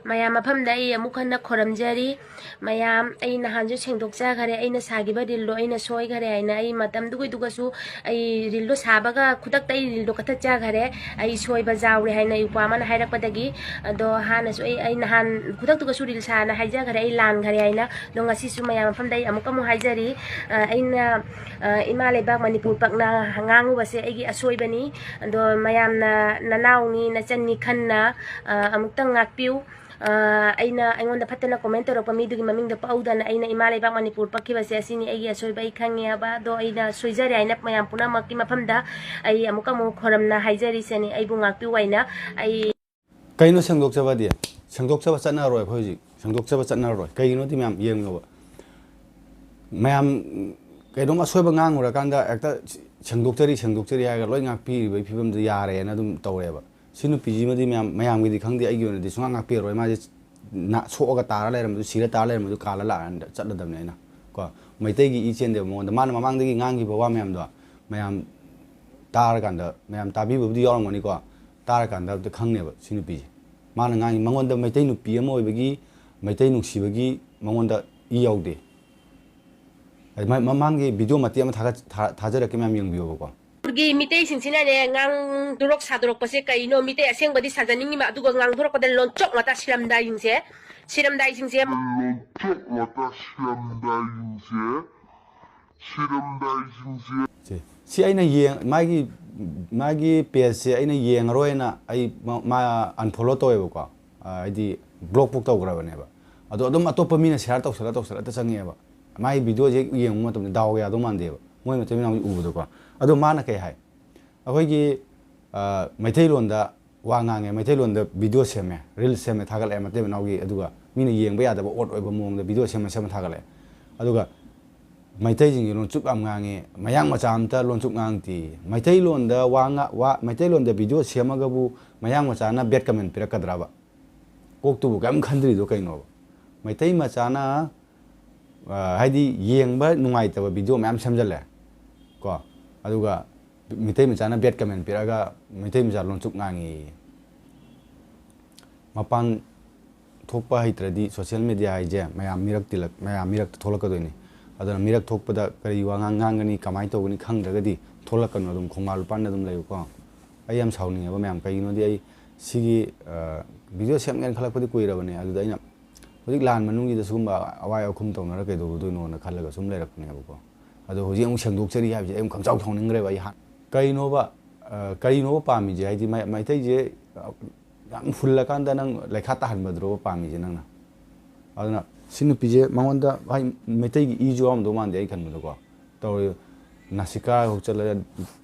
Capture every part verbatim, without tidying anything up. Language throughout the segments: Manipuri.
ꯃꯌꯥꯝ ꯃꯐꯝꯗ ꯑꯩ ꯑꯃꯨꯛ ꯍꯟꯅ ꯈꯣꯏꯔꯝꯖꯔꯤ꯫ ꯃꯌꯥꯝ, ꯑꯩ ꯅꯍꯥꯟꯁꯨ ꯁꯦꯡꯗꯣꯛꯆꯈꯔꯦ, ꯑꯩꯅ ꯁꯥꯈꯤꯕ ꯔꯤꯜꯗꯣ ꯑꯩꯅ ꯁꯣꯏꯈꯔꯦ ꯍꯥꯏꯅ꯫ ꯑꯩ ꯃꯇꯝꯗꯨꯒꯤꯗꯨꯒꯁꯨ ꯑꯩ ꯔꯤꯜꯗꯣ ꯁꯥꯕꯒ ꯈꯨꯗꯛꯇ ꯑꯩ ꯔꯤꯜꯗꯣ ꯀꯛꯊꯠꯆꯈꯔꯦ꯫ ꯑꯩ ꯁꯣꯏꯕ ꯌꯥꯎꯔꯦ ꯍꯥꯏꯅ ꯏꯄ꯭ꯋꯥ ꯑꯃꯅ ꯍꯥꯏꯔꯛꯄꯗꯒꯤ꯫ ꯑꯗꯣ ꯍꯥꯟꯅꯁꯨ ꯑꯩ, ꯑꯩ ꯅꯍꯥꯟ ꯈꯨꯗꯛꯇꯨꯒꯁꯨ ꯔꯤꯜ ꯁꯥꯅ ꯍꯥꯏꯖꯈꯔꯦ, ꯑꯩ ꯂꯥꯟꯈꯔꯦ ꯍꯥꯏꯅ꯫ ꯑꯗꯣ ꯉꯁꯤꯁꯨ ꯃꯌꯥꯝ ꯃꯐꯝꯗ ꯑꯩ ꯑꯃꯨꯛꯀ ꯑꯃꯨꯛ ꯍꯥꯏꯖꯔꯤ꯫ ꯑ, ꯑꯩꯅ, ꯑ, ꯏꯃꯥ ꯂꯩꯕꯥꯛ ꯃꯅꯤꯄꯨꯔ ꯄꯛꯅ ꯉꯥꯡꯉꯨꯕꯁꯦ ꯑꯩꯒꯤ ꯑꯁꯣꯏꯕꯅꯤ꯫ ꯑꯗꯣ ꯃꯌꯥꯝꯅ ꯅꯅꯥꯎꯅꯤ, ꯅꯆꯟꯅꯤ ꯈꯟꯅ, ꯑ, ꯑꯃꯨꯛꯇꯪ ꯉꯥꯛꯄꯤꯌꯨ꯫ ꯑ, ꯑꯩꯅ, ꯑꯩꯉꯣꯟꯗ ꯐꯠꯇꯅ ꯀꯣꯃꯦꯟ ꯇꯧꯔꯛꯄ ꯃꯤꯗꯨꯒꯤ ꯃꯃꯤꯡꯗꯣ ꯄꯛꯍꯧꯗꯅ ꯑꯩꯅ ꯏꯃꯥ ꯂꯩꯕꯥꯛ ꯃꯅꯤꯄꯨꯔ ꯄꯛꯈꯤꯕꯁꯦ ꯑꯁꯤꯅꯤ ꯑꯩꯒꯤ ꯑꯁꯣꯏꯕ, ꯑꯩ ꯈꯪꯉꯦ ꯍꯥꯏꯕ꯫ ꯑꯗꯣ ꯑꯩꯅ ꯁꯣꯏꯖꯔꯦ ꯍꯥꯏꯅ ꯃꯌꯥꯝ ꯄꯨꯝꯅꯃꯛꯀꯤ ꯃꯐꯝꯗ ꯑꯩ ꯑꯃꯨꯛꯀ ꯑꯃꯨꯛ ꯈꯣꯏꯔꯝꯅ ꯍꯥꯏꯖꯔꯤꯁꯤꯅꯤ, ꯑꯩꯕꯨ ꯉꯥꯛꯄꯤꯌꯨ ꯍꯥꯏꯅ꯫ ꯑꯩ ꯀꯩꯅꯣ ꯁꯦꯡꯗꯣꯛꯆꯕꯗꯤ? ꯁꯦꯡꯗꯣꯛꯆꯕ ꯆꯠꯅꯔꯣꯏ ꯑꯩꯈꯣꯏ ꯍꯧꯖꯤꯛ꯫ ꯁꯦꯡꯗꯣꯛꯆꯕ ꯆꯠꯅꯔꯣꯏ꯫ ꯀꯩꯒꯤꯅꯣꯗꯤ ꯃꯌꯥꯝ ꯌꯦꯡꯉꯣꯕ꯫ ꯃꯌꯥꯝ ꯀꯩꯅꯣꯝ ꯑꯁꯣꯏꯕ ꯉꯥꯡꯉꯨꯔꯀꯥꯟꯗ ꯍꯦꯛꯇ ꯁꯦꯡꯗꯣꯛꯆꯔꯤ, ꯁꯦꯡꯗꯣꯛꯆꯔꯤ ꯍꯥꯏꯔꯒ ꯂꯣꯏ ꯉꯥꯛꯄꯤꯔꯤꯕꯒꯤ ꯐꯤꯕꯝꯗꯨ ꯌꯥꯔꯦꯅ ꯑꯗꯨꯝ ꯇꯧꯔꯦꯕ꯫ ꯁꯤ ꯅꯨꯄꯤꯁꯤꯃꯗꯤ ꯃꯌꯥꯝ, ꯃꯌꯥꯝꯒꯤꯗꯤ ꯈꯪꯗꯦ, ꯑꯩꯒꯤ ꯑꯣꯏꯅꯗꯤ ꯁꯨꯡꯉꯥꯛ ꯉꯥꯛꯄꯤꯔꯔꯣꯏ꯫ ꯃꯥꯁꯦ ꯅꯥ-, ꯁꯣꯛꯑꯒ ꯇꯥꯔ ꯂꯩꯔꯝꯕꯗꯨ, ꯁꯤꯔ ꯇꯥꯔ ꯂꯩꯔꯝꯕꯗꯨ ꯀꯥꯜꯂ ꯂꯥꯛꯑꯒ ꯆꯠꯂꯗꯕꯅꯦ ꯑꯩꯅ꯫ ꯀꯣ, ꯃꯩꯇꯩꯒꯤ ꯏ ꯆꯦꯟꯗꯦꯕ ꯃꯉꯣꯟꯗ꯫ ꯃꯥꯅ ꯃꯃꯥꯡꯗꯒꯤ ꯉꯥꯡꯈꯤꯕ ꯋꯥ ꯃꯌꯥꯝꯗꯣ ꯃꯌꯥꯝ ꯇꯥꯔꯀꯥꯟꯗ, ꯃꯌꯥꯝ ꯇꯥꯕꯤꯕꯕꯨꯗꯤ ꯌꯥꯎꯔꯝꯒꯅꯤꯀꯣ, ꯇꯥꯔꯀꯥꯟꯗ ꯑꯝꯇ ꯈꯪꯅꯦꯕ ꯁꯤ ꯅꯨꯄꯤꯁꯦ꯫ ꯃꯥꯅ ꯉꯥꯡꯉꯤ, ꯃꯉꯣꯟꯗ ꯃꯩꯇꯩ ꯅꯨꯄꯤ ꯑꯃ ꯑꯣꯏꯕꯒꯤ, ꯃꯩꯇꯩ ꯅꯨꯡꯁꯤꯕꯒꯤ ꯃꯉꯣꯟꯗ ꯏ ꯌꯥꯎꯗꯦ꯫ ꯑꯗꯨꯃꯥꯏ-, ꯃꯃꯥꯡꯒꯤ ꯚꯤꯗꯤꯑꯣ ꯃꯇꯦꯛ ꯑꯃ ꯊꯥꯒꯠ-, ꯊꯥ-, ꯊꯥꯖꯔꯛꯀꯦ, ꯃꯌꯥꯝ ꯌꯦꯡꯕꯤꯌꯣꯕꯀꯣ꯫ ꯒꯤ ꯃꯤꯇꯩꯁꯤꯡꯁꯤꯅꯅꯦ, ꯉꯥꯡꯗꯣꯔꯛ ꯁꯥꯗꯣꯔꯛꯄꯁꯦ ꯀꯩꯅꯣ? ꯃꯤꯇꯩ ꯑꯁꯦꯡꯕꯗꯤ ꯁꯥꯖꯅꯤꯡꯉꯤꯕ, ꯑꯗꯨꯒ ꯉꯥꯡꯊꯣꯔꯛꯄꯗ ꯂꯣꯟꯆꯣꯛ ꯉꯥꯛꯇ ꯁꯤꯔꯝꯗꯥꯏꯁꯤꯡꯁꯦ, ꯁꯤꯔꯝꯗꯥꯏꯁꯤꯡꯁꯦ꯫ ꯂꯣꯟꯆꯣꯛ ꯉꯥꯛꯇ ꯁꯤꯔꯝꯗꯥꯏꯁꯤꯡꯁꯦ, ꯁꯤꯔꯝꯗꯥꯏꯁꯤꯡꯁꯦ꯫ ꯁꯤ, ꯁꯤ ꯑꯩꯅ ꯌꯦꯡ-, ꯃꯥꯒꯤ, ꯃꯥꯒꯤ ꯄꯦꯖꯁꯦ ꯑꯩꯅ ꯌꯦꯡꯉꯔꯣꯏꯅ ꯑꯩ ꯃꯥ, ꯃꯥ unfollow ꯇꯧꯋꯦꯕꯀꯣ꯫ ꯑ, ꯍꯥꯏꯗꯤ block ꯄꯨꯛ ꯇꯧꯈ꯭ꯔꯕꯅꯦꯕ꯫ ꯑꯗꯣ ꯑꯗꯨꯝ ꯑꯇꯣꯞꯄ ꯃꯤꯅ share ꯇꯧꯁꯜꯂ, ꯇꯧꯁꯜꯂ ꯍꯦꯛꯇ ꯆꯪꯉꯛꯑꯦꯕ꯫ ꯃꯥꯒꯤ ꯚꯤꯗꯤꯑꯣꯁꯦ ꯍꯦꯛ ꯌꯦꯡꯕ ꯃꯇꯝꯗ ꯗꯥꯎ ꯌꯥꯗꯧ ꯃꯥꯟꯗꯦꯕ, ꯃꯣꯏ ꯃꯇꯩ ꯃꯅꯥꯎꯒꯤ ꯎꯕꯗꯀꯣ꯫ ꯑꯗꯣ ꯃꯥꯅ ꯀꯩ ꯍꯥꯏ? ꯑꯩꯈꯣꯏꯒꯤ, ꯑ, ꯃꯩꯇꯩꯂꯣꯟꯗ ꯋꯥ ꯉꯥꯡꯉꯦ, ꯃꯩꯇꯩꯂꯣꯟꯗ ꯚꯤꯗꯤꯑꯣ ꯁꯦꯝꯃꯦ, ꯔꯤꯜꯁ ꯁꯦꯝꯃꯦ, ꯊꯥꯒꯠꯂꯛꯑꯦ ꯃꯇꯩ ꯃꯅꯥꯎꯒꯤ, ꯑꯗꯨꯒ ꯃꯤꯅ ꯌꯦꯡꯕ ꯌꯥꯗꯕ ꯑꯣꯠ ꯑꯣꯏꯕ ꯃꯑꯣꯡꯗ ꯚꯤꯗꯤꯑꯣ ꯁꯦꯝꯃ ꯁꯦꯝꯃ ꯊꯥꯒꯠꯂꯛꯑꯦ꯫ ꯑꯗꯨꯒ ꯃꯩꯇꯩꯁꯤꯡꯁꯦ ꯂꯣꯟꯆꯨꯞ ꯌꯥꯝ ꯉꯥꯡꯉꯤ, ꯃꯌꯥꯡ ꯃꯆꯥ ꯑꯝꯇ ꯂꯣꯟꯆꯨꯞ ꯉꯥꯡꯗꯦ꯫ ꯃꯩꯇꯩꯂꯣꯟꯗ ꯋꯥ ꯉꯥ-, ꯋꯥ, ꯃꯩꯇꯩꯂꯣꯟꯗ ꯚꯤꯗꯤꯑꯣ ꯁꯦꯝꯃꯒꯕꯨ ꯃꯌꯥꯡ ꯃꯆꯥꯅ bad comment ꯄꯤꯔꯛꯀꯗ꯭ꯔꯕ? ꯀꯣꯛꯇꯨꯕꯨ ꯀꯩꯝ ꯈꯟꯗ꯭ꯔꯤꯗꯣ ꯀꯩꯅꯣꯕ? ꯃꯩꯇꯩ ꯃꯆꯥꯅ, ꯑ, ꯍꯥꯏꯗꯤ ꯌꯦꯡꯕ ꯅꯨꯡꯉꯥꯏꯇꯕ ꯚꯤꯗꯤꯑꯣ ꯃꯌꯥꯝ ꯁꯦꯝꯖꯜꯂꯦ ꯀꯣ, ꯑꯗꯨꯒ ꯃꯩꯇꯩ ꯃꯆꯥꯅ bad comment ꯄꯤꯔꯛꯑꯒ ꯃꯩꯇꯩ ꯃꯆꯥ ꯂꯣꯟꯆꯨꯞ ꯉꯥꯡꯉꯤ꯫ ꯃꯄꯥꯟ, ꯊꯣꯛꯄ ꯍꯩꯇ꯭ꯔꯗꯤ social media ꯍꯥꯏꯁꯦ ꯃꯌꯥꯝ ꯃꯤꯔꯛ ꯇꯤꯜꯂꯛ-, ꯃꯌꯥꯝ ꯃꯤꯔꯛꯇ ꯊꯣꯛꯂꯛꯀꯗꯣꯏꯅꯤ꯫ ꯑꯗꯨꯅ ꯃꯤꯔꯛ ꯊꯣꯛꯄꯗ ꯀꯔꯤ ꯋꯥꯉꯥꯡ ꯉꯥꯡꯒꯅꯤ, ꯀꯃꯥꯏꯅ ꯇꯧꯒꯅꯤ ꯈꯪꯗ꯭ꯔꯒꯗꯤ ꯊꯣꯛꯂꯛꯀꯅꯨ, ꯑꯗꯨꯝ ꯈꯣꯡꯕꯥꯟ ꯂꯨꯄꯥꯟꯗ ꯑꯗꯨꯝ ꯂꯩꯌꯨꯀꯣ꯫ ꯑꯩ ꯌꯥꯝ ꯁꯥꯎꯅꯤꯡꯉꯦꯕ ꯃꯌꯥꯝ, ꯀꯩꯒꯤꯅꯣꯗꯤ ꯑꯩ ꯁꯤꯒꯤ, ꯑ, video ꯁꯦꯝꯒꯦꯅ ꯈꯜꯂꯛꯄꯗꯤ ꯀꯨꯏꯔꯕꯅꯦ꯫ ꯑꯗꯨꯗ ꯑꯩꯅ ꯍꯧꯖꯤꯛ ꯂꯥꯟ ꯃꯅꯨꯡꯒꯤꯗ ꯁꯤꯒꯨꯝꯕ ꯑꯋꯥꯏ ꯑꯈꯨꯝ ꯇꯧꯅꯔ ꯀꯩꯗꯧꯔꯨꯗꯣꯏꯅꯣꯅ ꯈꯜꯂꯒ ꯁꯨꯝ ꯂꯩꯔꯛꯄꯅꯦꯕꯀꯣ꯫ ꯑꯗꯣ ꯍꯧꯖꯤꯛ ꯑꯃꯨꯛ ꯁꯦꯡꯗꯣꯛꯆꯔꯤ ꯍꯥꯏꯕꯁꯦ ꯑꯩ ꯑꯃꯨꯛ ꯈꯪꯁꯥꯎ ꯁꯥꯎꯅꯤꯡꯈ꯭ꯔꯦꯕ꯫ ꯑꯩ ꯍꯥꯟ-, ꯀꯩꯅꯣꯕ, ꯑ, ꯀꯔꯤꯅꯣꯕ ꯄꯥꯝꯃꯤꯁꯦ? ꯍꯥꯏꯗꯤ ꯃꯩ-, ꯃꯩꯇꯩꯁꯦ, ꯑ, ꯌꯥꯝ ꯍꯨꯜꯂꯀꯥꯟꯗ ꯅꯪ ꯂꯩꯈꯥ ꯇꯥꯍꯟꯕꯗꯨꯔꯣꯕ ꯄꯥꯝꯃꯤꯁꯦ ꯅꯪꯅ? ꯑꯗꯨꯅ ꯁꯤ ꯅꯨꯄꯤꯁꯦ ꯃꯉꯣꯟꯗ, ꯍꯥꯏ, ꯃꯩꯇꯩꯒꯤ ꯏꯁꯨ ꯌꯥꯎꯔꯝꯗꯧ ꯃꯥꯟꯗꯦ ꯑꯩ ꯈꯟꯕꯗꯀꯣ꯫ ꯇꯧꯔꯤ ꯅꯥꯁꯤꯀꯥ ꯍꯧꯆꯠꯂꯒ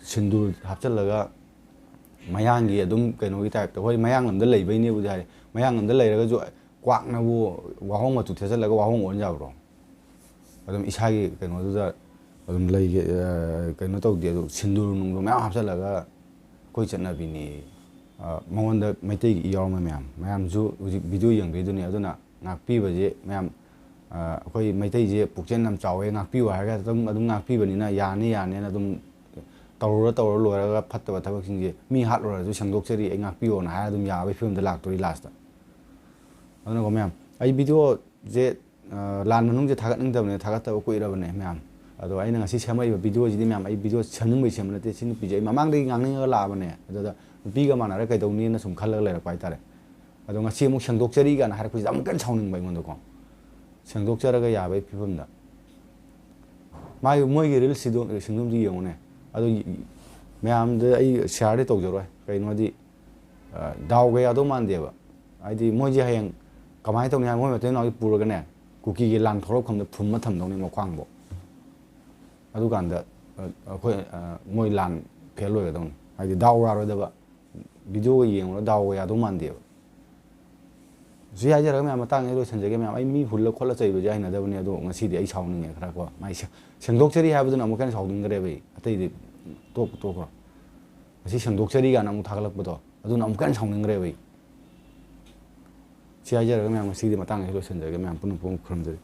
ꯁꯤꯟꯗꯨꯔ ꯍꯥꯞꯆꯜꯂꯒ ꯃꯌꯥꯡꯒꯤ ꯑꯗꯨꯝ ꯀꯩꯅꯣꯒꯤ type ꯇ, ꯍꯣꯏ, ꯃꯌꯥꯡ ꯂꯝꯗ ꯂꯩꯕꯩꯅꯦꯕꯨꯗꯤ ꯍꯥꯏ, ꯃꯌꯥꯡ ꯂꯝꯗ ꯂꯩꯔꯒꯁꯨ ꯀ꯭ꯋꯥꯛꯅꯕꯨ ꯋꯥꯍꯣꯡ ꯃꯇꯨ ꯊꯦꯠꯆꯜꯂꯒ ꯋꯥꯍꯣꯡ ꯑꯣꯟ ꯌꯥꯕ꯭ꯔꯣ? ꯑꯗꯨꯝ ꯏꯁꯥꯒꯤ ꯀꯩꯅꯣꯗꯨꯗ ꯑꯗꯨꯝ ꯂꯩꯒꯦ, ꯑ, ꯀꯩꯅꯣ ꯇꯧꯗꯦ꯫ ꯑꯗꯨ ꯁꯤꯟꯗꯨꯔ ꯅꯨꯡꯗꯨꯔ ꯃꯌꯥꯝ ꯍꯥꯞꯆꯜꯂꯒ ꯑꯩꯈꯣꯏ ꯆꯠꯅꯕꯤꯅꯤ꯫ ꯑ, ꯃꯉꯣꯟꯗ ꯃꯩꯇꯩꯒꯤ ꯏ ꯌꯥꯎꯔꯝꯕ ꯃꯌꯥꯝ, ꯃꯌꯥꯝꯁꯨ ꯍꯧꯖꯤꯛ video ꯌꯦꯡꯕꯤꯗꯨꯅꯤ꯫ ꯑꯗꯨꯅ ꯉꯥꯛꯄꯤꯕꯁꯦ ꯃꯌꯥꯝ, ꯑ, ꯑꯩꯈꯣꯏ ꯃꯩꯇꯩꯁꯦ ꯄꯨꯛꯆꯦꯜ ꯌꯥꯝ ꯆꯥꯎꯋꯦ, ꯉꯥꯛꯄꯤꯌꯨ ꯍꯥꯏꯔꯒ ꯑꯗꯨꯝ, ꯑꯗꯨꯝ ꯉꯥꯛꯄꯤꯕꯅꯤꯅ ꯌꯥꯅꯤ, ꯌꯥꯅꯤꯅ ꯑꯗꯨꯝ ꯇꯧꯔꯨꯔ ꯇꯧꯔꯨꯔ ꯂꯣꯏꯔꯒ ꯐꯠꯇꯕ ꯊꯕꯛꯁꯤꯡꯁꯦ ꯃꯤ ꯍꯥꯠꯂꯨꯔꯁꯨ ꯁꯦꯡꯗꯣꯛꯆꯔꯤ, ꯑꯩ ꯉꯥꯛꯄꯤꯌꯣꯅ ꯍꯥꯏꯔ ꯑꯗꯨꯝ ꯌꯥꯕꯒꯤ ꯐꯤꯕꯝꯗ ꯂꯥꯛꯇꯣꯔꯤ last ꯇ꯫ ꯑꯗꯨꯅꯀꯣ ꯃꯌꯥꯝ, ꯑꯩ video ꯁꯦ, ꯑ, ꯂꯥꯟ ꯃꯅꯨꯡꯁꯦ ꯊꯥꯒꯠꯅꯤꯡꯗꯕꯅꯦ, ꯊꯥꯒꯠꯇꯕ ꯀꯨꯏꯔꯕꯅꯦ ꯃꯌꯥꯝ꯫ ꯑꯗꯣ ꯑꯩꯅ ꯉꯁꯤ ꯁꯦꯝꯃꯛꯏꯕ video ꯁꯤꯗꯤ ꯃꯌꯥꯝ, ꯑꯩ video ꯁꯦꯝꯅꯤꯡꯕꯩ ꯁꯦꯝꯕ ꯅꯠꯇꯦ꯫ ꯁꯤ ꯅꯨꯄꯤꯁꯦ ꯑꯩ ꯃꯃꯥꯡꯗꯒꯤ ꯉꯥꯡꯅꯤꯡꯉꯒ ꯂꯥꯛꯑꯕꯅꯦ꯫ ꯑꯗꯨꯗ ꯅꯨꯄꯤꯒ ꯃꯥꯟꯅꯔ ꯀꯩꯗꯧꯅꯤꯅ ꯁꯨꯝ ꯈꯜꯂꯒ ꯂꯩꯔꯛꯄ ꯍꯥꯏꯇꯥꯔꯦ꯫ ꯑꯗꯣ ꯉꯁꯤ ꯑꯃꯨꯛ ꯁꯦꯡꯗꯣꯛꯆꯔꯤ ꯀꯥꯏꯅ ꯍꯥꯏꯔꯛꯄꯁꯤꯗ ꯑꯃꯨꯛꯀ ꯍꯦꯟꯅ ꯁꯥꯎꯅꯤꯡꯕ ꯑꯩꯉꯣꯟꯗꯀꯣ꯫ ꯁꯦꯡꯗꯣꯛꯆꯔꯒ ꯌꯥꯕꯒꯤ ꯐꯤꯕꯝꯗ꯫ ꯃꯥꯒꯤ, ꯃꯣꯏꯒꯤ reels ꯁꯤꯡꯗꯨꯝ ꯌꯦꯡꯉꯨꯅꯦ꯫ ꯑꯗꯣ ꯃꯌꯥꯝꯗ ꯑꯩ share ꯗꯤ ꯇꯧꯖꯔꯣꯏ꯫ ꯀꯩꯅꯣꯗꯤ, ꯑ, ꯗꯥꯎꯒ ꯌꯥꯗꯧ ꯃꯥꯟꯗꯦꯕ꯫ ꯍꯥꯏꯗꯤ ꯃꯣꯏꯁꯦ ꯍꯌꯦꯡ ꯀꯃꯥꯏꯅ ꯇꯧꯅꯤ ꯍꯥꯏꯕ, ꯃꯣꯏ ꯃꯇꯩ ꯃꯅꯥꯎꯁꯦ ꯄꯨꯔꯒꯅꯦ, ꯀꯨꯀꯤꯒꯤ ꯂꯥꯟ ꯊꯣꯛꯂꯛꯐꯝꯗ ꯐꯨꯝꯃ ꯊꯝꯗꯧꯅꯤ ꯃꯈ꯭ꯋꯥꯡꯕꯣ꯫ ꯑꯗꯨꯀꯥꯟꯗ, ꯑ, ꯑꯩꯈꯣꯏ, ꯑ, ꯃꯣꯏ ꯂꯥꯟ fail ꯑꯣꯏꯒꯗꯧꯅꯤ꯫ ꯍꯥꯏꯗꯤ ꯗꯥꯎ ꯌꯥꯔꯣꯏꯗꯕ꯫ Video ꯒ ꯌꯦꯡꯉꯨꯔ ꯗꯥꯎꯒ ꯌꯥꯗꯧ ꯃꯥꯟꯗꯦꯕ꯫ ꯁꯤ ꯍꯥꯏꯖꯔꯒ ꯃꯌꯥꯝ ꯃꯇꯥꯡꯁꯤꯗ ꯂꯣꯏꯁꯤꯟꯖꯒꯦ ꯃꯌꯥꯝ꯫ ꯑꯩ ꯃꯤ ꯍꯨꯜꯂ ꯈꯣꯠꯂ ꯆꯩꯕꯁꯦ ꯍꯩꯅꯗꯕꯅꯦ, ꯑꯗꯣ ꯉꯁꯤꯗꯤ ꯑꯩ ꯁꯥꯎꯅꯤꯡꯉꯦ ꯈꯔ ꯀꯣ꯫ ꯃꯥꯏ ꯁꯦ-, ꯁꯦꯡꯗꯣꯛꯆꯔꯤ ꯍꯥꯏꯕꯗꯨꯅ ꯑꯃꯨꯛꯀ ꯍꯦꯟꯅ ꯁꯥꯎꯅꯤꯡꯈ꯭ꯔꯦꯕ ꯑꯩ꯫ ꯑꯇꯩꯗꯤ ꯇꯣꯛꯄꯨ ꯇꯣꯛꯈ꯭ꯔꯣ꯫ ꯉꯁꯤ ꯁꯦꯡꯗꯣꯛꯆꯔꯤ ꯀꯥꯏꯅ ꯑꯃꯨꯛ ꯊꯥꯒꯠꯂꯛꯄꯗꯣ, ꯑꯗꯨꯅ ꯑꯃꯨꯛꯀ ꯍꯦꯟꯅ ꯁꯥꯎꯅꯤꯡꯈ꯭ꯔꯦꯕ ꯑꯩ꯫ ꯁꯤ ꯍꯥꯏꯖꯔꯒ ꯃꯌꯥꯝ ꯉꯁꯤꯒꯤꯗꯤ ꯃꯇꯥꯡ ꯑꯁꯤꯗ ꯂꯣꯏꯁꯤꯟꯖꯔꯒꯦ꯫ ꯃꯌꯥꯝ ꯄꯨꯟꯅ ꯄꯨꯟꯅ ꯈꯨꯔꯨꯝꯖꯔꯤ꯫